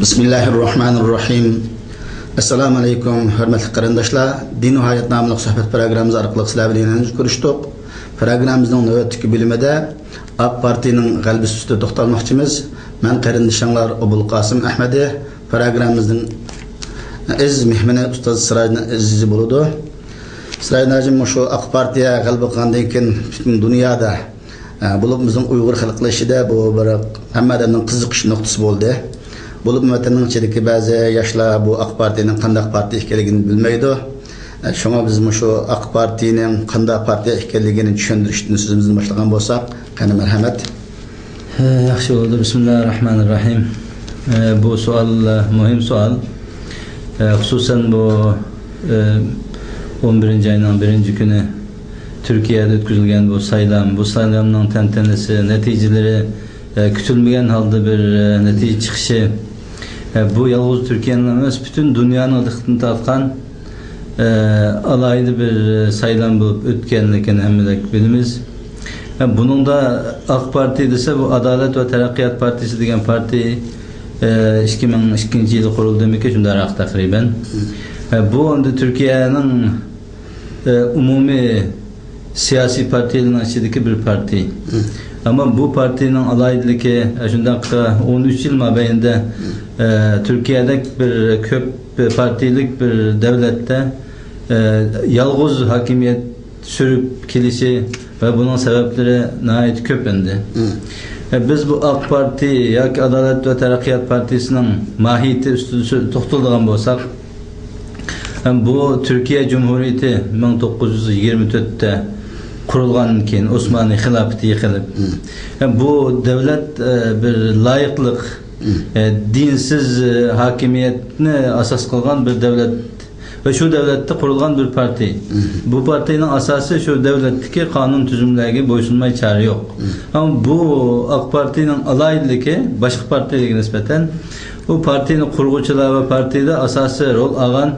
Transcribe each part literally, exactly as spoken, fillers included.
بىسمىللاھىررەھمانىررەھىم. ئەسسالامۇ ئەلەيكۇم، ھۆرمەتلىك قېرىنداشلار. دىن ۋە ھايات ناملىق سۆھبەت پروگراممىمىز ئارقىلىق سىلەر بىلەن يەنە كۆرۈشتۇق. پروگراممىمىزنىڭ نۆۋەتتىكى بۆلۈمىدە ئاق پارتىيىنىڭ غەلىبىسى ئۈستىدە توختالماقچىمىز. مەن قېرىندىشىڭلار ئوبۇلقاسىم ئەھمەدى. پروگراممىمىزنىڭ ئەزىز مېھمىنى ئۇستاز سىراجنىڭ ئەزىزى بولىدۇ. سىراج ھاجىم، مۇشۇ ئاق پارتىيە غەلىبە قىلغاندىن كېيىن پۈتۈن دۇنيادا، ئە، بولۇپ بىزنىڭ ئۇيغۇر خەلقلىرى ئىچىدە بۇ بىر ھەممە ئادەمنىڭ قىزىقىش نۇقتىسى بولدى. بولۇپمۇ ۋەتەننىڭ ئىچىدىكى بەزى ياشلار بۇ ئاق پارتىيەنىڭ قانداق پارتىيە ئىكەنلىكىنى بىلمەيدۇ. ئە، شۇڭا بىز مۇشۇ ئاق پارتىيەنىڭ قانداق پارتىيە ئىكەنلىكىنى چۈشەندۈرۈشتىن سۆزىمىزنى باشلىغان بولساق، قېنى مەرھەمەت. ھە، ياخشى بولدى. بىسمىللاھىررەھمانىررەھىم. ئە، بۇ سوئال، ئە، مۇھىم سوئال. ئە، خۇسۇسەن بۇ، ئە، ئون بىرىنچى ئاينىڭ بىرىنچى كۈنى تۈركىيەدە ئۆتكۈزۈلگەن بۇ سايلام، بۇ سايلامنىڭ تەنتەنىسى، نەتىجىلىرى، ئە، كۈتۈلمىگەن ھالدا بىر، ئە، نەتىجە چىقىشى، ئە، بۇ يالغۇز تۈركىيەنىڭ ئەمەس، پۈتۈن دۇنيانىڭ دىققىتىنى تارتقان، ئە، ئالاھىدە بىر، ئە، سايلام بولۇپ ئۆتكەنلىكىنى ھەممىدەك بىلىمىز. ئە، بۇنىڭدا ئاق پارتىي دېسە، بۇ ئادالەت ۋە تەرەققىيات پارتىيىسى دېگەن پارتىي، ئە، ئىككى مىڭ ئىككىنچى يىلى قۇرۇلدىمىكى، شۇنداقراق تەقرىبەن. ئە، بۇ ئەمدى تۈركىيەنىڭ، ئە، ئومۇمىي سىياسىي پارتىيىلىرىنىڭ ئىچىدىكى بىر پارتىي. ئەمما بۇ پارتىينىڭ ئالاھىدىلىكى، ئە، شۇنداق، ئە، ئون ئۈچ يىل مابەينىدە، ئە، تۈركىيەدەك بىر كۆپ پارتىيىلىك بىر دۆلەتتە، ئە، يالغۇز ھاكىمىيەت سۈرۈپ كېلىشى ۋە بۇنىڭ سەۋەبلىرى ناھايىتى كۆپ ئەمدى. ئە، بىز بۇ ئاق پارتىي ياكى ئادالەت ۋە تەرەققىيات پارتىيىسىنىڭ ماھىيىتى ئۈستىدە سۆ-، توختىلىدىغان بولساق، ھەم بۇ تۈركىيە جۇمھۇرىيىتى مىڭ توققۇز يۈز يىگىرمە تۆتتە قۇرۇلغاندىن كېيىن، ئوسمانىي خىلاپىتى يىقىلىپ، ھەم بۇ دۆلەت، ئە، بىر لايىقلىق، ئە، دىنسىز، ئە، ھاكىمىيەتنى ئاساس قىلغان بىر دۆلەت ۋە شۇ دۆلەتتە قۇرۇلغان بىر پارتىيە. بۇ پارتىيىنىڭ ئاساسى شۇ دۆلەتتىكى قانۇن تۈزۈملەرگە بويسۇنماي چارە يوق. ئەمما بۇ ئاق پارتىيىنىڭ ئالاھىدىلىكى باشقا پارتىيەلەرگە نىسبەتەن، بۇ پارتىيىنى قۇرغۇچىلار ۋە پارتىيىدە ئاساسىي رول ئالغان،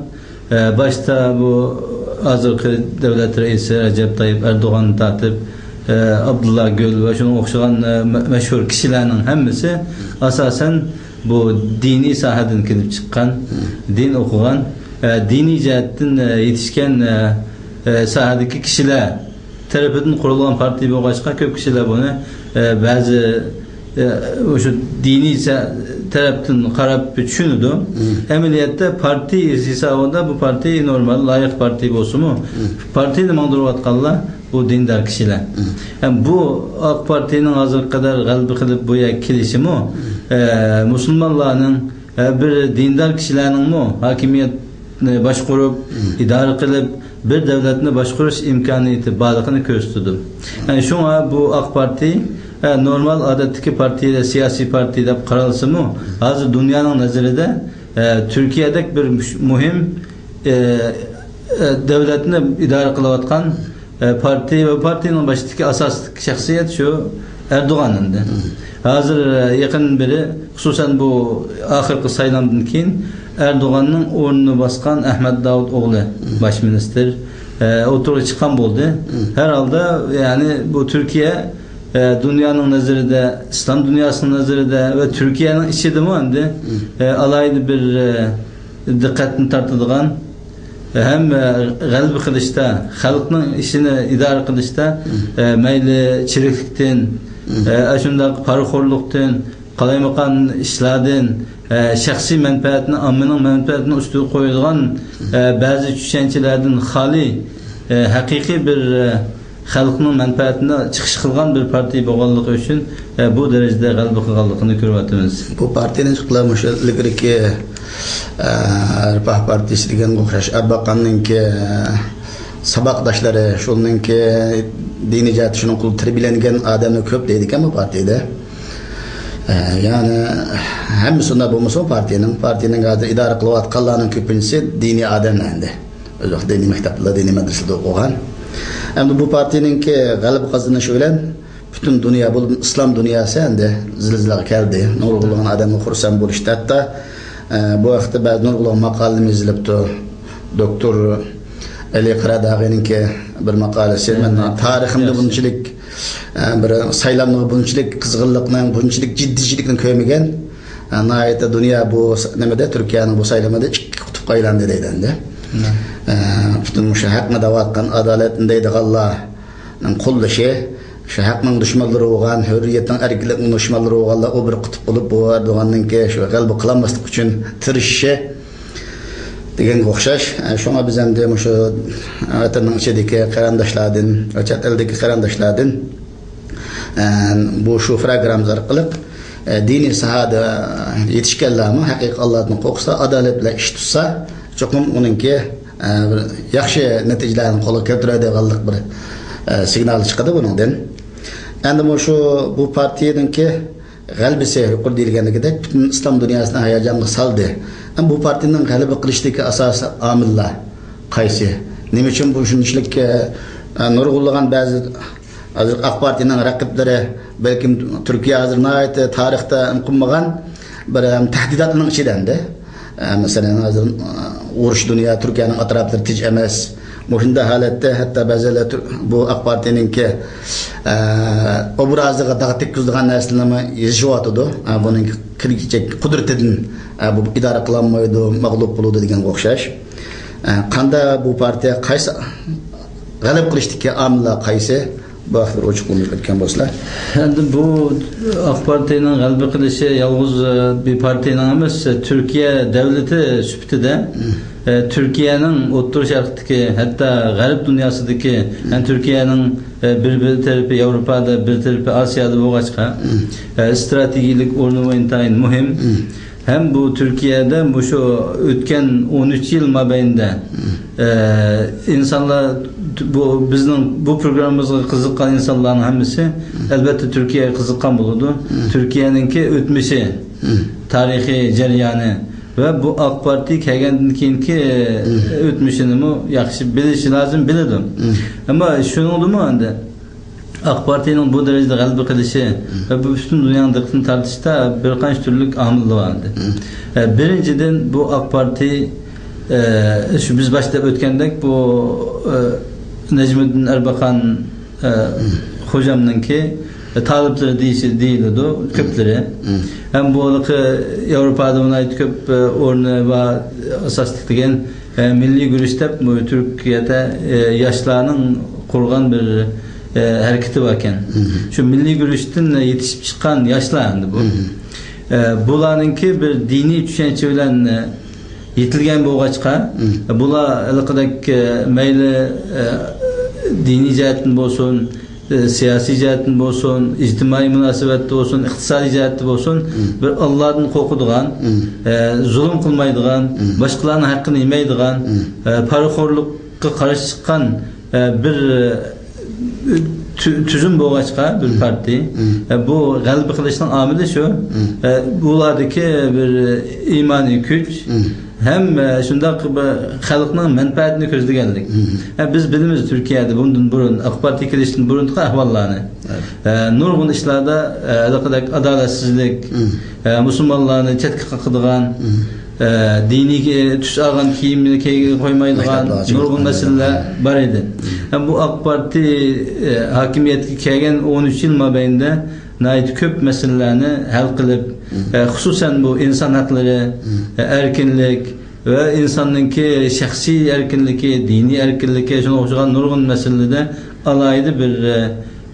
ئە، باشتا بۇ ھازىرقى دۆلەت رەئىسى رەجەپ تايىپ ئەردوغاندىن تارتىپ، ئە، ئابدۇللا گۈل ۋە شۇنىڭغا ئوخشىغان، ئە، مە-، مەشھۇر كىشىلەرنىڭ ھەممىسى ئاساسەن بۇ دىنىي ساھەدىن كېلىپ چىققان، دىن ئوقۇغان، ئە، دىنىي جەھەتتىن، ئە، يېتىشكەن، ئە، ئە، ساھەدىكى كىشىلەر تەرىپىدىن قۇرۇلغان پارتىيە بولغاچقا، كۆپ كىشىلەر بۇنى، ئە، بەزى، ئە، ئاشۇ دىنىي سە-، تەرەپتىن قاراپ چۈشىنىدۇ. ئەمەلىيەتتە پارتىيە ھېسابىدا بۇ پارتىيە نورمال، لايىق پارتىيە بولسىمۇ، پارتىيىنى ماڭدۇرۇۋاتقانلار بۇ دىندار كىشىلەر. ھەم بۇ ئاق پارتىيىنىڭ ھازىرغا قەدەر غەلىبە قىلىپ بۇ يەرگە كېلىشىمۇ، ئە، مۇسۇلمانلارنىڭ، ئە، بىر دىندار كىشىلەرنىڭمۇ ھاكىمىيەتنى باشقۇرۇپ، ئىدارە قىلىپ، بىر دۆلەتنى باشقۇرۇش ئىمكانىيىتى بارلىقىنى كۆرسىتىدۇ. يەنى شۇڭا بۇ ئاق پارتىيە، ئە، نورمال ئادەتتىكى پارتىيە، سىياسىي پارتىيە دەپ قارالسىمۇ، ھازىر دۇنيانىڭ نەزىرىدە، ئە، تۈركىيەدەك بىر مۇش-، مۇھىم، ئە، ئە، دۆلەتنى ئىدارە قىلىۋاتقان، ئە، پارتىيە ۋە پارتىيىنىڭ باشىدىكى ئاساسلىق شەخسىيەت شۇ ئەردوغان ئەمدى. ھازىر، ئە، يېقىندىن بېرى، خۇسۇسەن بۇ ئاخىرقى سايلامدىن كېيىن ئەردوغاننىڭ ئورنىنى باسقان ئەھمەد داۋۇت ئوغلى باش مىنىستىر، ئە، ئوتتۇرىغا چىققان بولدى. ھەر ھالدا، يەنى بۇ تۈركىيە، ئە، دۇنيانىڭ نەزىرىدە، ئىسلام دۇنياسىنىڭ نەزىرىدە ۋە تۈركىيەنىڭ ئىچىدىمۇ ئەمدى، ئە، ئالاھىدە بىر، ئە، دىققەتنى تارتىدىغان ھەم، ئە، غەلىبە قىلىشتا، خەلقنىڭ ئىشىنى ئىدارە قىلىشتا، ئە، مەيلى چىرىكلىكتىن، ئە، ئاشۇنداق پارىخورلۇقتىن، قالايمىقان ئىشلاردىن، ئە، شەخسىي مەنپەئەتنى ئاممىنىڭ مەنپەئەتىنىڭ ئۈستىگە قويىدىغان، ئە، بەزى چۈشەنچىلەردىن خالىي، ئە، ھەقىقىي بىر، ئە، خەلقنىڭ مەنپەئەتىنى چىقىش قىلغان بىر پارتىيە بولغانلىقى ئۈچۈن، ئە، بۇ دەرىجىدە غەلىبە قىلغانلىقىنى كۆرۈۋاتىمىز. بۇ پارتىيەنى جىقلاپ مۇشۇ ئىلگىرىكى، ئە، رىپاھ پارتىيىسى دېگەنگە ئوخشاش ئەرباقاننىڭكى، ئە، ساۋاقداشلىرى، شۇنىڭكى دىنىي جەھەتتە شۇنىڭ قولىدا تەربىيەلەنگەن ئادەملەر كۆپ دەيدىكەن بۇ پارتىيەدە. ئە، يەنى ھەممىسى شۇنداق بولمىسىمۇ، پارتىيەنىڭ، پارتىيەنىڭ ھازىر ئىدارە قىلىۋاتقانلارنىڭ كۆپىنچىسى دىنىي ئادەملەر ئەمدى. ئۆز ۋاقتىدا دىنىي مەكتەپلەردە، دىنىي مەدرىسىلەردە ئوقۇغان. ئەمدى بۇ پارتىيەنىڭكى غەلىبە قازىنىشى بىلەن پۈتۈن دۇنيا، بولۇپ ئىسلام دۇنياسى ئەمدى زىلزىلىگە كەلدى. نۇرغۇنلىغان ئادەمگە خۇرسەن بولۇشتى. ھەتتا، ئە، بۇ ھەقتە بەزى نۇرغۇنلىغان ماقالىلىرىمۇ يېزىلىپتۇ. دوكتور ئەلى قاراداغىنىڭكى بىر ماقالىسى. مەن تارىخىمدا بۇنچىلىك، ئە، بىر سايلامنىڭ بۇنچىلىك قىزغىنلىقنىڭ، بۇنچىلىك جىددىيچىلىكنى كۆرمىگەن. ناھايىتى دۇنيا بۇ س-، نېمىدە، تۈركىيەنىڭ بۇ سايلىمىدا ئىككى قۇتۇپقا ئايلاندى دەيدۇ ئەمدى. مم. ئە، پۈتۈن مۇشۇ ھەقنى دەۋاتقان، ئادالەتنى دەيدىغانلارنىڭ قوللىشى، شۇ ھەقنىڭ دۈشمەنلىرى بولغان، ھۆررىيەتنىڭ، ئەركىنلىكنىڭ دۈشمەنلىرى بولغانلار ئۇ بىر قۇتۇپ بولۇپ، بۇ ئەردوغاننىڭكى شۇ غەلىبە قىلالماسلىق ئۈچۈن تىرىشىشى دېگەنگە ئوخشاش. ئە، شۇڭا بىز ئەمدى مۇشۇ ۋەتەننىڭ ئىچىدىكى قېرىنداشلاردىن ۋە چەت ئەلدىكى قېرىنداشلاردىن، ئە، بۇ شۇ پروگراممىمىز ئارقىلىق، ئە، دىنىي ساھەدە يېتىشكەنلەرمۇ ھەقىقىي ئاللادىن قورقسا، ئادالەت بىلەن ئىش تۇتسا، چوقۇم ئۇنىڭكى، ئە، بىر ياخشى نەتىجىلەرنى قولغا كەلتۈرەدىغانلىق بىر، ئە، سىگنال چىقىدۇ بۇنىڭدىن. ئەمدى مۇشۇ بۇ پارتىيەنىڭكى غەلىبىسى يۇقىرىدا دېيىلگەندىكىدەك پۈتۈن ئىسلام دۇنياسىنى ھاياجانغا سالدى. ئەمما بۇ پارتىيەنىڭ غەلىبە قىلىشتىكى ئاساسىي ئامىللار قايسى؟ نېمە ئۈچۈن بۇ شۇنچىلىك، ئە، نۇرغۇنلىغان بەزى ھازىر ئاق پارتىيەنىڭ رەقىبلىرى، بەلكىم تۈركىيە ھازىر ناھايىتى تارىختا ئۇنتۇلمىغان بىر، ئەم، تەھدىداتنىڭ ئىچىدە ئەمدى. ئە، مەسىلەن، ھازىر، ئە، ئۇرۇش دۇنيا، تۈركىيەنىڭ ئەتراپلىرى تىنچ ئەمەس. مۇشۇنداق ھالەتتە ھەتتا بەزىلەر تۈر-، بۇ ئاق پارتىيەنىڭكى، ئە، ئوبرازىغا داغ تەگكۈزىدىغان نەرسىلەرنىمۇ يېزىشىۋاتىدۇ. ئە، بۇنىڭ كېلىچەك قۇدرىتىدىن، ئە، بۇ ئىدارە قىلالمايدۇ، مەغلۇپ بولىدۇ دېگەنگە ئوخشاش. ئە، قانداق بۇ پارتىيە قايسى غەلىبە قىلىشتىكى ئامىللار قايسى؟ بۇ ھەقتە بىر ئوچۇق بولۇپ ئۆتكەن بولسىلا. ئەمدى بۇ ئاق پارتىيەنىڭ غەلىبە قىلىشى يالغۇز، ئە، بىر پارتىيەنىڭ ئەمەس، تۈركىيە دەۋلىتى سۈپىتىدە، مم. ئە، تۈركىيەنىڭ ئوتتۇرا شەرقتىكى، ھەتتا غەرب دۇنياسىدىكى، مم. يەنى تۈركىيەنىڭ، ئە، بىر، بىر تەرىپى ياۋروپادا، بىر تەرىپى ئاسىيادا بولغاچقا، مم. ئە، ئىستراتېگىيىلىك ئورنىمۇ ئىنتايىن مۇھىم. مم. ھەم بۇ تۈركىيەدە مۇشۇ ئۆتكەن ئون ئۈچ يىل مابەينىدە، مم. ئە، ئىنسانلار، بۇ بىزنىڭ بۇ پروگراممىمىزغا قىزىققان ئىنسانلارنىڭ ھەممىسى، مم. ئەلۋەتتە، تۈركىيەگە قىزىققان بولىدۇ. مم. تۈركىيەنىڭكى ئۆتمۈشى، مم. تارىخىي جەريانى ۋە بۇ ئاق پارتىيە كەلگەندىن كېيىنكى، مم. ئۆتمۈشىنىمۇ ياخشى بىلىشى لازىم، بىلىدۇ. مم. ئەمما شۇنىڭدىمۇ ئەمدى ئاق پارتىيەنىڭ بۇ دەرىجىدە غەلىبە قىلىشى، مم. ۋە بۇ پۈتۈن دۇنيانىڭ دىققىتىنى تارتىشتا بىر قانچە تۈرلۈك ئامىل بار ئەمدى. مم. ئە، بىرىنچىدىن، بۇ ئاق پارتىيە، ئە، شۇ بىز باشتا دەپ ئۆتكەندەك، بۇ، ئە، نەجمىدىن ئەربەقان، ئە، مم. خوجامنىڭكى، ئە، تالىپلىرى دېيىشى، دېيىلىدۇ، مم. كۆپلىرى. مم. ھەم بۇ ھېلىقى ياۋروپادا ناھايىتى كۆپ، ئە، ئورنى بار، ئاساسلىق دېگەن ئە، مىللىي گۈرۈش دەپ، بۇ تۈركىيەدە، ئە، ياشلارنىڭ قۇرغان بىر، ئە، ھەرىكىتى باركەن. مم. شۇ مىللىي گۈرۈشتىن يېتىشىپ چىققان ياشلار ئەمدى بۇ. مم. ئە، بۇلارنىڭكى بىر دىنىي چۈشەنچە بىلەن، ئە، يېتىلگەن بولغاچقا، مم. بۇلار ھېلىقىدەك، ئە، مەيلى، ئە، دىنىي جەھەتتىن بولسۇن، ئە، سىياسىي جەھەتتىن بولسۇن، ئىجتىمائىي مۇناسىۋەتتە بولسۇن، ئىقتىسادىي جەھەتتە بولسۇن، مم. بىر ئاللادىن قورقىدىغان، مم. ئە، زۇلۇم قىلمايدىغان، مم. باشقىلارنىڭ ھەققىنى يېمەيدىغان، مم. ئە، پارىخورلۇققا قارشى چىققان، ئە، بىر، ئە، تۈ-، تۈزۈم بولغاچقا، بىر مم. پارتىيە، مم. ئە، بۇ غەلىبە قىلىشنىڭ ئامىلى شۇ. مم. ئە، بۇلاردىكى بىر ئىمانىي كۈچ، مم. ھەم، ئە، شۇنداق بىر خەلقنىڭ مەنپەئەتىنى كۆزلىگەنلىك. مم. ھە، بىز بىلىمىز تۈركىيەدە بۇندىن بۇرۇن، ئاق پارتىيە كېلىشتىن بۇرۇنقى ئەھۋاللارنى. ئەۋەت. ھە، نۇرغۇن ئىشلاردا، ھە، ھېلىقىدەك ئادالەتسىزلىك، مم. ھە، مۇسۇلمانلارنى چەتكە قاقىدىغان، مم. ھە، دىنىي تۈس ئالغان كىيىمنى كىيگىلى قويمايدىغان مەكتەپلەرگە نۇرغۇن چىقىپ مەسىلىلەر مم. بار ئىدى. ھەم بۇ ئاق پارتىيە، ھە، ھاكىمىيەتكە كەلگەن ئون ئۈچ يىل مابەينىدە ناھايىتى كۆپ مەسىلىلەرنى ھەل قىلىپ، مم. ئە، خۇسۇسەن بۇ ئىنسان ھەقلىرى، مم. ئە، ئەركىنلىك ۋە ئىنساننىڭكى شەخسىي ئەركىنلىكى، دىنىي ئەركىنلىكى، شۇنىڭغا ئوخشىغان نۇرغۇن مەسىلىلەردە ئالاھىدە بىر، ئە،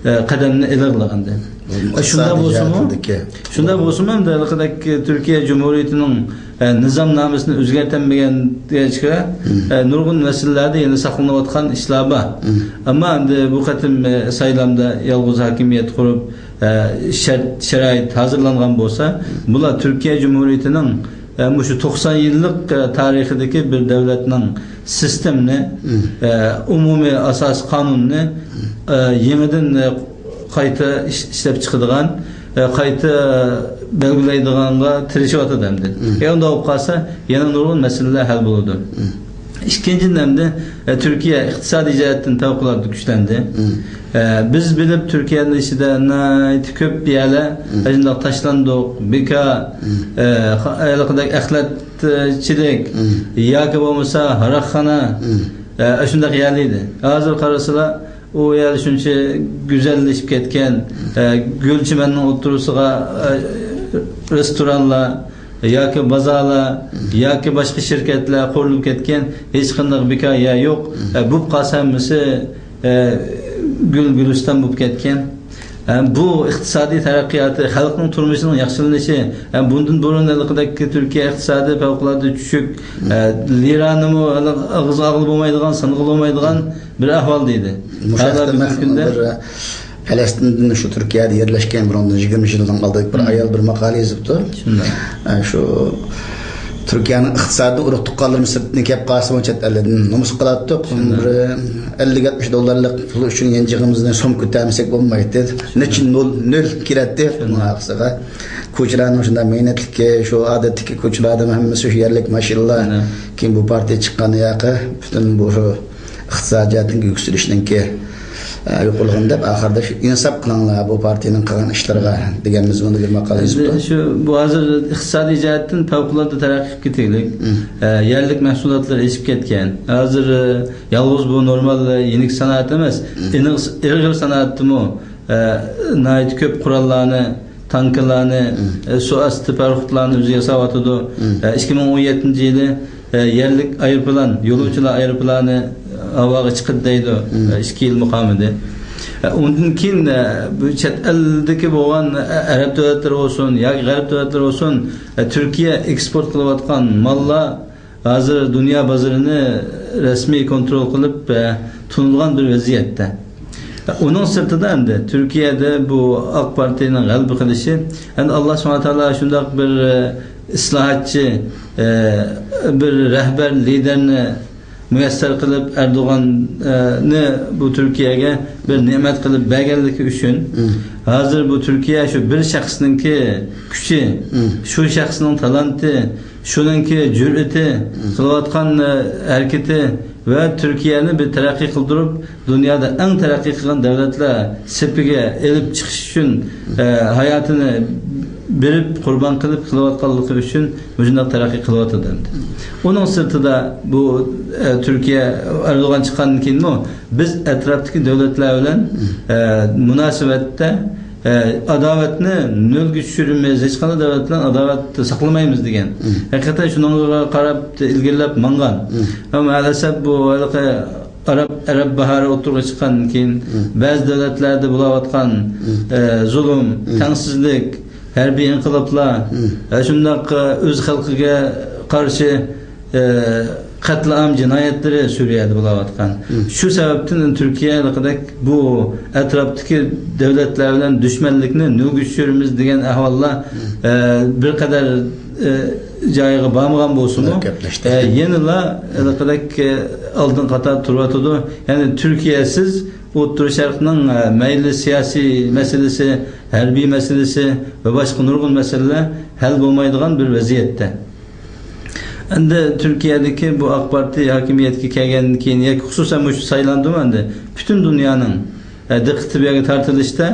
ئە، قەدەمنى ئېلىغلىغانىدى. بۇ شۇنداق ئىقتىسادىي بولسىمۇ، جەھەتتىكى. شۇنداق بولسىمۇ، ئەمدى ھېلىقىدەك تۈركىيە جۇمھۇرىيىتىنىڭ، ئە، نىزامنامىسىنى ئۆزگەرتەلمىگەن دېگەنچە، مم. ئە، نۇرغۇن مەسىلىلەردە يەنە ساقلىنىۋاتقان ئىشلار بار. مم. ئەمما ئەمدى بۇ قېتىم، ئە، سايلامدا يالغۇز ھاكىمىيەت قۇرۇپ، ئە، شەرت، شارائىت ھازىرلانغان بولسا، بۇلار تۈركىيە جۇمھۇرىيىتىنىڭ، ئە، مۇشۇ توقسان يىللىق، ئە، تارىخىدىكى بىر دۆلەتنىڭ سىستېمىنى، مم. ئە، ئومۇمىي ئاساسىي قانۇننى، مم. ئە، يېڭىدىن، ئە، قايتا ئىش-، ئىشلەپ چىقىدىغان، ئە، قايتا بەلگىلەيدىغانغا تىرىشىۋاتىدۇ ئەمدى. مم. ئە، ئۇنداق بولۇپ قالسا، يەنە نۇرغۇن مەسىلىلەر ھەل بولىدۇ. مم. ئىككىنچىدىن، ئەمدى، ئە، تۈركىيە ئىقتىسادىي جەھەتتىن پەۋقۇلئاددە كۈچلەندى. مم. ئە، بىز بىلىپ تۈركىيەنىڭ ئىچىدە ناھايىتى كۆپ يەرلەر مم. ئەجىنداق تاشلاندۇق، بىكار، مم. ئە، ھېلىقىدەك ئەخلەتچىلىك مم. ياكى بولمىسا ھاراقخانا، مم. ئە، ئاشۇنداق يەرلەر ئىدى. ھازىر قارىسىلا، ئۇ يەر شۇنچە گۈزەللىشىپ كەتكەن، مم. ئە، گۈل چىمەننىڭ ئوتتۇرىسىغا، ئە، رېستورانلار ياكى بازارلار ياكى باشقا شىركەتلەر قۇرۇلۇپ كەتكەن، ھېچقانداق بىكار يەر يوق. ئە، بولۇپ قالسا ھەممىسى، ئە، گۈل گۈلىستان بولۇپ كەتكەن. ئە، بۇ ئىقتىسادىي تەرەققىياتى، خەلقنىڭ تۇرمۇشىنىڭ ياخشىلىنىشى، ئە، بۇندىن بۇرۇن ھېلىقىدەك تۈركىيە ئىقتىسادى پەۋقۇلئاددە چۈشۈك، ئە، لىرانىمۇ ئېغىزغا ئالغىلى بولمايدىغان، سانىغىلى بولمايدىغان بىر ئەھۋالدا ئىدى. مۇشۇ ھەقتە بۈگۈنكى مەن كۈندە بىر پەلەستىندىن شۇ تۈركىيەدە يەرلەشكەن بۇنىڭدىن يىگىرمە يىلدىن ئالدىن بىر ئايال بىر ماقالە يېزىپتۇ. شۇنداق. ئە، شۇ تۈركىيەنىڭ ئىقتىسادىدىن ئۇرۇق تۇغقانلىرىمىز سىرتتىن كەپ قالسىمۇ، چەت ئەلدىن نومۇس قىلاتتۇق. شۇنداق. بىر ئەللىك يەتمىش دوللارلىق پۇل ئۈچۈن يەنجىغىمىزنى سوم كۆتەرمىسەك بولمايتتى. شۇنداق. نەچچە نول، نۆل كىرەتتى شۇنداق. بۇنىڭ ئارقىسىغا. كوچىلارنىڭ شۇنداق مەينەتلىكى، شۇ ئادەتتىكى كوچىلاردىمۇ ھەممىسى شۇ يەرلىك ماشىنىلار. شۇنداق. كېيىن بۇ پارتىيە چىققان ياقى پۈتۈن بۇ ئىقتىسادىي جەھەتتىن يۈكسىلىشنىڭكى، ئە، يوقالغىنى دەپ، ئاخىرىدا شۇ ئىنساپ قىلىڭلار بۇ پارتىيەنىڭ قىلغان ئىشلىرىغا دېگەن مەزمۇندا بىر ماقالە يېزىپتۇ. شۇ، بۇ ھازىر ئىقتىسادىي جەھەتتىن پەۋقۇلئاددە تەرەققىي قىلىپ كېتىگلىك. مم. ئە، يەرلىك مەھسۇلاتلار ئېشىپ كەتكەن. ھازىر، ئە، يالغۇز بۇ نورمال، ئە، يېنىك سانائەت ئەمەس. مم. ئېنىق، ئېغىر سانائەتتىمۇ، ئە، ناھايىتى كۆپ قوراللارنى، تانكىلارنى، مم. ئە، سۇ ئاستى پاراخوتلارنى ئۆزى ياساۋاتىدۇ. مم. ئە، ئىككى مىڭ ئون يەتتىنچى يىلى ئە، يەرلىك ئايروپىلان، يولۇچىلار ئايروپىلانى ھاۋاغا چىقتى دەيدۇ. مم. ئە، ئىككى يىلمۇ قالمىدى. ئە، ئۇندىن كېيىن، ئە، بۇ چەت ئەلدىكى بولغان، ئە، ئەرەب دۆلەتلىرى بولسۇن ياكى غەرب دۆلەتلىرى بولسۇن، ئە، تۈركىيە ئېكسپورت قىلىۋاتقان ماللار ھازىر دۇنيا بازىرىنى رەسمىي كونترول قىلىپ، ئە، تونۇلغان بىر ۋەزىيەتتە. ئۇنىڭ سىرتىدا ئەمدى تۈركىيەدە بۇ ئاق پارتىيەنىڭ غەلىبە قىلىشى، ئەمدى ئاللا سۇبھانەھۇ ۋە تائالا شۇنداق بىر، ئە، ئىسلاھاتچى، ئە، بىر رەھبەر، لىدېرنى مۇيەسسەر قىلىپ، ئەردوغاننى بۇ تۈركىيەگە بىر نېمەت قىلىپ بەرگەنلىكى ئۈچۈن، مم. ھازىر بۇ تۈركىيە شۇ بىر شەخسنىڭكى كۈچى، مم. شۇ شەخسنىڭ تالانتى، شۇنىڭكى جۈرئىتى، مم. قىلىۋاتقان، ئە، ھەرىكىتى ۋە تۈركىيەنى بىر تەرەققىي قىلدۇرۇپ، دۇنيادا ئەڭ تەرەققىي قىلغان دۆلەتلەر سېپىگە ئېلىپ چىقىش ئۈچۈن، ئە، ھاياتىنى بېرىپ، قۇربان قىلىپ قىلىۋاتقانلىقى ئۈچۈن مۇشۇنداق تەرەققىي قىلىۋاتىدۇ ئەمدى. ئۇنىڭ سىرتىدا بۇ، ئە، تۈركىيە ئەردوغان چىققاندىن كېيىنمۇ بىز ئەتراپتىكى دۆلەتلەر بىلەن، ئە، مۇناسىۋەتتە، ئە، ئاداۋەتنى نۆلگە چۈشۈرىمىز، ھېچقانداق دۆلەت بىلەن ئاداۋەت ساقلىمايمىز دېگەن. ھەقىقەتەن شۇنىڭغا قاراپ ئىلگىرىلەپ ماڭغان. ئەمما مەلەسەپ بۇ ھېلىقى ئاراب، ئەرەب باھارى ئوتتۇرىغا چىققاندىن كېيىن، بەزى دۆلەتلەردە بولاۋاتقان، ئە، زۇلۇم، تەڭسىزلىك، ھەربىي ئىنقىلابلار، ئە، شۇنداق، ئە، ئۆز خەلقىگە قارشى، ئە، قەتلىئام جىنايەتلىرى سۈرىيەدە بولاۋاتقان. شۇ سەۋەبتىن تۈركىيە ھېلىقىدەك بۇ ئەتراپتىكى دۆلەتلەر بىلەن دۈشمەنلىكنى نۆلگە چۈشۈرىمىز دېگەن ئەھۋاللار، ئە، بىر قەدەر، ئە، جايىغا بارمىغان بولسىمۇ، ئە، يەنىلا ھېلىقىدەك، ئە، ئالدىن قاتاردا تۇرۇۋاتىدۇ. يەنى تۈركىيەسىز ئوتتۇرا شەرقنىڭ، ئە، مەيلى سىياسىي مەسىلىسى، ھەربىي مەسىلىسى ۋە باشقا نۇرغۇن مەسىلىلەر ھەل بولمايدىغان بىر ۋەزىيەتتە. ئەمدى تۈركىيەدىكى بۇ ئاق پارتىيە ھاكىمىيەتكە كەلگەندىن كېيىن ياكى خۇسۇسەن مۇشۇ سايلاندىمۇ ئەمدى پۈتۈن دۇنيانىڭ، ئە، دىققىتى بۇ يەرگە تارتىلىشتا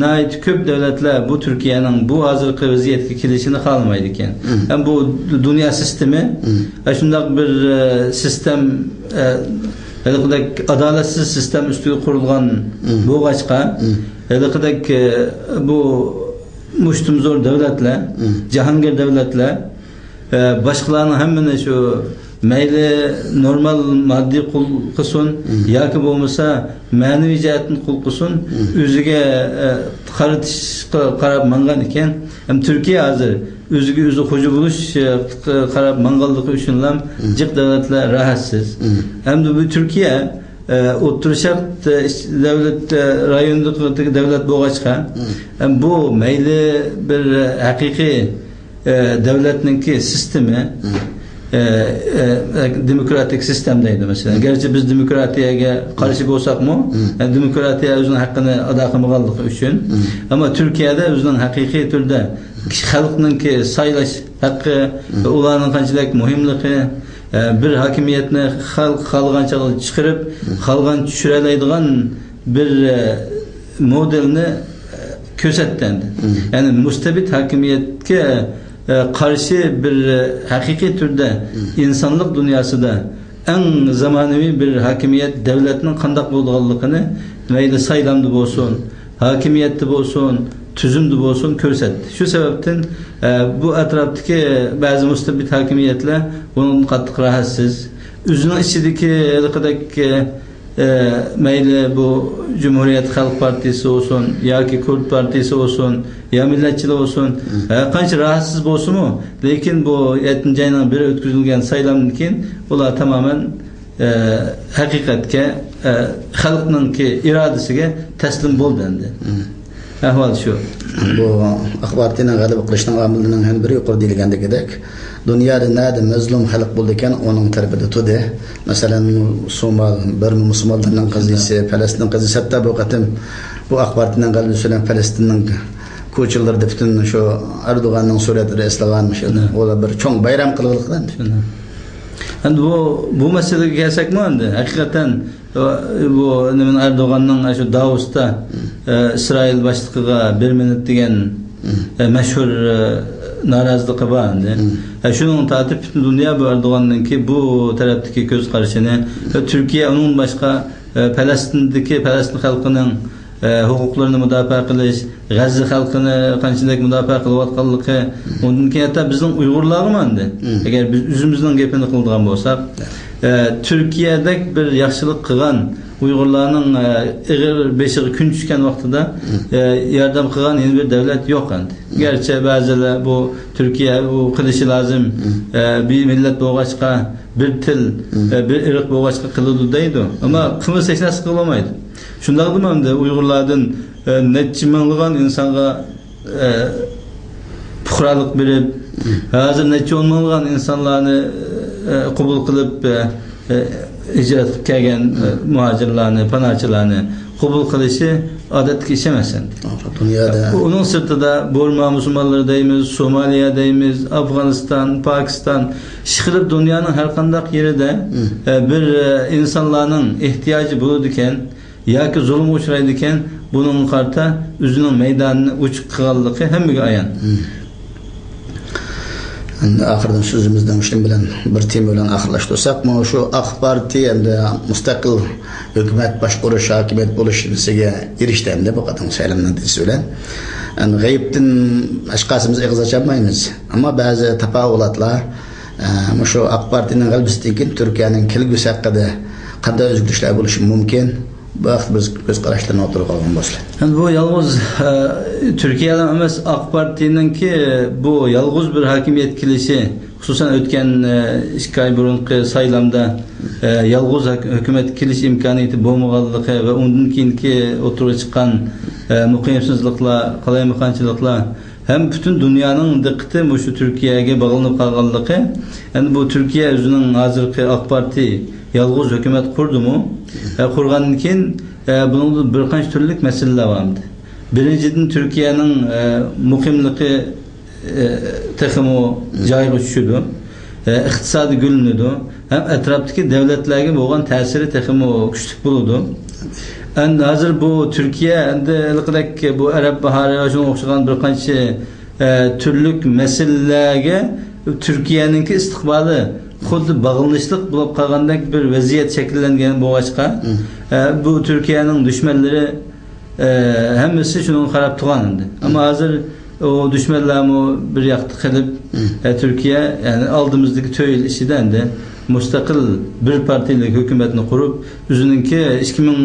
ناھايىتى كۆپ دۆلەتلەر بۇ تۈركىيەنىڭ بۇ ھازىرقى ۋەزىيەتكە كېلىشىنى خالىمايدىكەن. ھەم بۇ دۇنيا سىستېمى، ئە، شۇنداق بىر، ئە، سىستېم، ئە، ھېلىقىدەك ئادالەتسىز سىستېم ئۈستىگە قۇرۇلغان بولغاچقا، ھېلىقىدەك، ئە، بۇ مۇشتۇمزور دۆلەتلەر، جاھانگىر دۆلەتلەر، ئە، باشقىلارنىڭ ھەممىنى شۇ مەيلى نورمال ماددىي قۇل قىلسۇن ياكى بولمىسا مەنىۋى جەھەتتىن قۇل قىلسۇن، ئۆزىگە، ئە، قارىتىشقا قاراپ ماڭغان ئىكەن. ھەم تۈركىيە ھازىر ئۆزىگە ئۆزى خوجا بولۇش، ئە، قاراپ ماڭغانلىقى ئۈچۈنلا جىق دۆلەتلەر راھەتسىز. ھەمدە بۇ تۈركىيە، ئە، ئوتتۇرا شەرق، ئە، ئىش-، دۆلەت، ئە، رايونىدىكى دۆلەت بولغاچقا، ھەم بۇ مەيلى بىر ھەقىقىي ئە، دۆلەتنىڭكى سىستېمى، ئە، ئە، دېموكراتىك سىستېم دەيدۇ، مەسىلەن. گەرچە بىز دېموكراتىيەگە قارشى بولساقمۇ، ئە، دېموكراتىيە ئۆزىنىڭ ھەققىنى ئادا قىلمىغانلىقى ئۈچۈن. ئەمما تۈركىيەدە ئۆزىنىڭ ھەقىقىي تۈردە خەلقنىڭكى سايلاش ھەققى ۋە ئۇلارنىڭ قانچىلىك مۇھىملىقى، ئە، بىر ھاكىمىيەتنى خەلق خالىغان چاغدا چىقىرىپ، خالىغان چۈشۈرەلەيدىغان بىر، ئە، مودېلنى، ئە، كۆرسەتتى ئەمدى. يەنى مۇستەبىت ھاكىمىيەتكە، ئە، قارشى بىر، ئە، ھەقىقىي تۈردە ئىنسانلىق دۇنياسىدا ئەڭ زامانىۋى بىر ھاكىمىيەت، دۆلەتنىڭ قانداق بولىدىغانلىقىنى مەيلى سايلامدا بولسۇن، ھاكىمىيەتتە بولسۇن، تۈزۈمدە بولسۇن كۆرسەتتى. شۇ سەۋەبتىن، ئە، بۇ ئەتراپتىكى بەزى مۇستەبىت ھاكىمىيەتلەر بۇنىڭدىن قاتتىق راھەتسىز. ئۆزىنىڭ ئىچىدىكى ھېلىقىدەك، ئە، ئە، مەيلى بۇ جۇمھۇرىيەت خەلق پارتىيىسى بولسۇن ياكى كۇرد پارتىيىسى بولسۇن يا مىللەتچىلەر بولسۇن، ھەر قانچە راھەتسىز بولسىمۇ، لېكىن بۇ يەتتىنچى ئاينىڭ بىرى ئۆتكۈزۈلگەن سايلامدىن كېيىن ئۇلار تامامەن، ئە، ھەقىقەتكە، ئە، خەلقنىڭكى ئىرادىسىگە تەسلىم بولدى ئەمدى. ئەھۋال شۇ. بۇ ئاق پارتىيەنىڭ غەلىبە قىلىشىنىڭ ئامىللىرىنىڭ يەنە بىرى يۇقىرىدا دېيىلگەندىكىدەك، دۇنيادا نەدە مەزلۇم خەلق بولىدىكەن، ئۇنىڭ تەرىپىدە تۇردى. مەسىلەن، سومال، بىرما مۇسۇلمانلىرىنىڭ قەزىيىسى، پەلەستىن قەزىيىسى، ھەتتا بۇ قېتىم بۇ ئاق پارتىيەنىڭ غەلىبىسى بىلەن پەلەستىننىڭ كوچىلىرىدا پۈتۈن شۇ ئەردوغاننىڭ سۈرەتلىرى ئېسىلغان، شۇ ئۇلار بىر چوڭ بايرام قىلغىلىق ئەمدى. ئەمدى بۇ، بۇ مەسىلىگە كەلسەكمۇ، ئەمدى ھەقىقەتەن بۇ نېمىنى، ئەردوغاننىڭ شۇ داۋۇستا، ئە، ئىسرائىل باشلىقىغا بىر مىنۇت دېگەن، ئە، مەشھۇر، ئە، نارازىلىقى بار ئەمدى. ئە، شۇنىڭ تارتىپ پۈتۈن دۇنيا بۇ ئەردوغاننىڭكى بۇ تەرەپتىكى كۆز قارىشىنى، ئە، تۈركىيە ئۇنىڭدىن باشقا، ئە، پەلەستىندىكى، پەلەستىن خەلقىنىڭ، ئە، ھوقۇقلىرىنى مۇداپىئە قىلىش، غەززە خەلقىنى قانچىلىك مۇداپىئە قىلىۋاتقانلىقى، ئۇندىن كېيىن ھەتتا بىزنىڭ ئۇيغۇرلارغىمۇ ئەمدى، ئەگەر بىز ئۆزىمىزنىڭ گېپىنى قىلىدىغان بولساق، ئە، تۈركىيەدەك بىر ياخشىلىق قىلغان ئۇيغۇرلارنىڭ، ئە، ئېغىر بېشىغا كۈن چۈشكەن ۋاقتىدا، ئە، ياردەم قىلغان يەنە بىر دەۋلەت يوق ئەمدى. گەرچە بەزىلەر بۇ تۈركىيە ئۇ قىلىشى لازىم، ئە، بىر مىللەت بولغاچقا، بىر تىل، ئە، بىر ئىرق بولغاچقا قىلىدۇ دەيدۇ. ئەمما قىلمىسا ھېچ نەرسە قىلالمايدۇ. شۇنداقتىمۇ ئەمدى ئۇيغۇرلاردىن، ئە، نەچچە مىڭلىغان ئىنسانغا، ئە، پۇقرالىق بېرىپ، ھازىر نەچچە ئون مىڭلىغان ئىنسانلارنى، ئە، قوبۇل قىلىپ، ئە، ئە، ھىجرەت قىلىپ كەلگەن، ئە، مۇھاجىرلارنى، پاناھچىلارنى قوبۇل قىلىشى ئادەتتىكى ئىش ئەمەس ئەمدى. توغرا، دۇنيادا. ئۇنىڭ سىرتىدا بۇرما مۇسۇلمانلىرى دەيمىز، سومالىيە دەيمىز، ئافغانىستان، پاكىستان، ئىشقىلىپ دۇنيانىڭ ھەر قانداق يېرىدە، ئە، بىر، ئە، ئىنسانلارنىڭ ئېھتىياجى بولىدىكەن، ياكى زۇلۇمغا ئۇچرايدىكەن، بۇنىڭغا قارىتا ئۆزىنىڭ مەيدانىنى ئوچۇق قىلغانلىقى ھەممىگە ئايان. ئەمدى ئاخىرىدا سۆزىمىزنى مۇشۇنىڭ بىلەن بىر تېما بىلەن ئاخىرلاشتۇرساق، مانا شۇ ئاق پارتىيە ئەمدى مۇستەقىل ھۆكۈمەت باشقۇرۇش، ھاكىمىيەت بولۇش نېمىسىگە ئېرىشتى ئەمدى بۇ قېتىمقى سايلامنىڭ نەتىجىسى بىلەن. ئەمدى غەيىبتىن ھېچقايسىمىز ئېغىز ئاچالمايمىز. ئەمما بەزى تاپاۋۇلاتلار، ئە، مۇشۇ ئاق پارتىيەنىڭ غەلىبىسىدىن كېيىن تۈركىيەنىڭ كەلگۈسى ھەققىدە قانداق ئۆزگىرىشلەر بولۇشى مۇمكىن؟ بۇ ھەقتە بىز كۆز قاراشلىرىنى ئوتتۇرىغا قويغان بولسىلى. ئەمدى بۇ يالغۇز، ئە، تۈركىيەلا ئەمەس، ئاق پارتىيەنىڭكى بۇ يالغۇز بىر ھاكىمىيەتكە كېلىشى، خۇسۇسەن ئۆتكەن، ئە، ئىككى ئاي بۇرۇنقى سايلامدا، ئە، يالغۇز ھاك-، ھۆكۈمەتكە كېلىش ئىمكانىيىتى بولمىغانلىقى ۋە ئۇندىن كېيىنكى ئوتتۇرىغا چىققان، ئە، مۇقىمسىزلىقلار، قالايمىقانچىلىقلار ھەم پۈتۈن دۇنيانىڭ دىققىتى مۇشۇ تۈركىيەگە باغلىنىپ قالغانلىقى، يەنى بۇ تۈركىيە ئۆزىنىڭ ھازىرقى ئاق پارتىيە يالغۇز ھۆكۈمەت قۇردىمۇ، ئە، قۇرغاندىن كېيىن، ئە، بۇنىڭدا بىر قانچە تۈرلۈك مەسىلىلەر بار ئەمدى. بىرىنچىدىن، تۈركىيەنىڭ، ئە، مۇقىملىقى، ئە، تېخىمۇ جايىغا چۈشىدۇ. ئە، ئىقتىسادى گۈللىنىدۇ. ھەم ئەتراپتىكى دۆلەتلەرگە بولغان تەسىرى تېخىمۇ كۈچلۈك بولىدۇ. ئەمدى ھازىر بۇ تۈركىيە ئەمدى ھېلىقىدەك بۇ ئەرەب باھارى ۋە شۇنىڭغا ئوخشىغان بىر قانچە، ئە، تۈرلۈك مەسىلىلەرگە تۈركىيەنىڭكى ئىستىقبالى خۇددى باغلىنىشلىق بولۇپ قالغاندەك بىر ۋەزىيەت شەكىللەنگەن بولغاچقا، ئە، بۇ تۈركىيەنىڭ دۈشمەنلىرى ئە، ھەممىسى شۇنىڭغا قاراپ تۇرغان ئىدى. ئەمما ھازىر ئۇ دۈشمەنلەرمۇ بىر ياقتا قېلىپ، ئە، تۈركىيە، يەنى ئالدىمىزدىكى تۆت يىل ئىچىدە ئەمدى مۇستەقىل بىر پارتىيەلىك ھۆكۈمەتنى قۇرۇپ، ئۆزىنىڭكى ئىككى مىڭ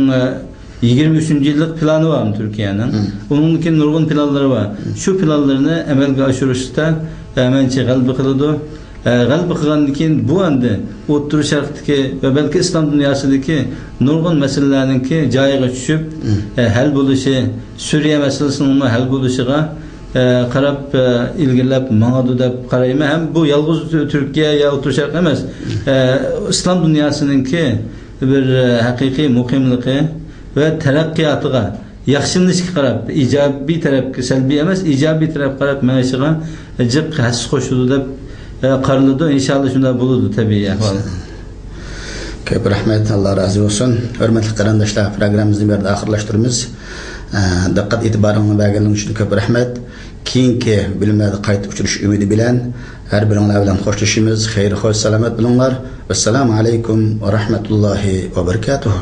يىگىرمە ئۈچىنچى يىللىق پىلانى بارمۇ تۈركىيەنىڭ؟ ئۇنىڭدىن كېيىن نۇرغۇن پىلانلىرى بار. شۇ پىلانلىرىنى ئەمەلگە ئاشۇرۇشتا، ئە، مەنچە غەلىبە قىلىدۇ. ئە، غەلىبە قىلغاندىن كېيىن بۇ ئەمدى ئوتتۇرا شەرقتىكى ۋە بەلكى ئىسلام دۇنياسىدىكى نۇرغۇن مەسىلىلەرنىڭكى جايىغا چۈشۈپ، ئە، ھەل بولۇشى، سۈرىيە مەسىلىسىنىڭمۇ ھەل بولۇشىغا، ئە، قاراپ، ئە، ئىلگىرىلەپ ماڭىدۇ دەپ قارايمەن. ھەم بۇ يالغۇز تۈركىيە يا ئوتتۇرا شەرق ئەمەس، ئە، ئىسلام دۇنياسىنىڭكى بىر، ئە، ھەقىقىي مۇقىملىقى ۋە تەرەققىياتىغا ياخشىلىنىشقا قاراپ، ئىجابىي تەرەپكە، سەلبىي ئەمەس، ئىجابىي تەرەپكە قاراپ مېڭىشىغا جىق ھەسسە قوشىدۇ دەپ، ئە، قارىلىدۇ. ئىنشاللا شۇنداق بولىدۇ تەبىئىي ئەھۋال. كۆپ رەھمەت، ئاللا رازى بولسۇن. ھۆرمەتلىك قېرىنداشلار، پروگراممىمىزنى بۇ يەردە ئاخىرلاشتۇرىمىز. ئە، دىققەت ئېتىبارىڭلارنى بەرگەنلىكىڭ ئۈچۈن كۆپ رەھمەت. كېيىنكى بۆلۈملەردە قايتا ئۇچرىشىش ئۈمىدى بىلەن ھەر بىرىڭلار بىلەن خوشلىشىمىز. خەير، خوش، سالامەت بولۇڭلار. ۋەسسالامۇ ئەلەيكۇم ۋە رەھمەتۇللاھى ۋە بەرىكاتۇھۇ.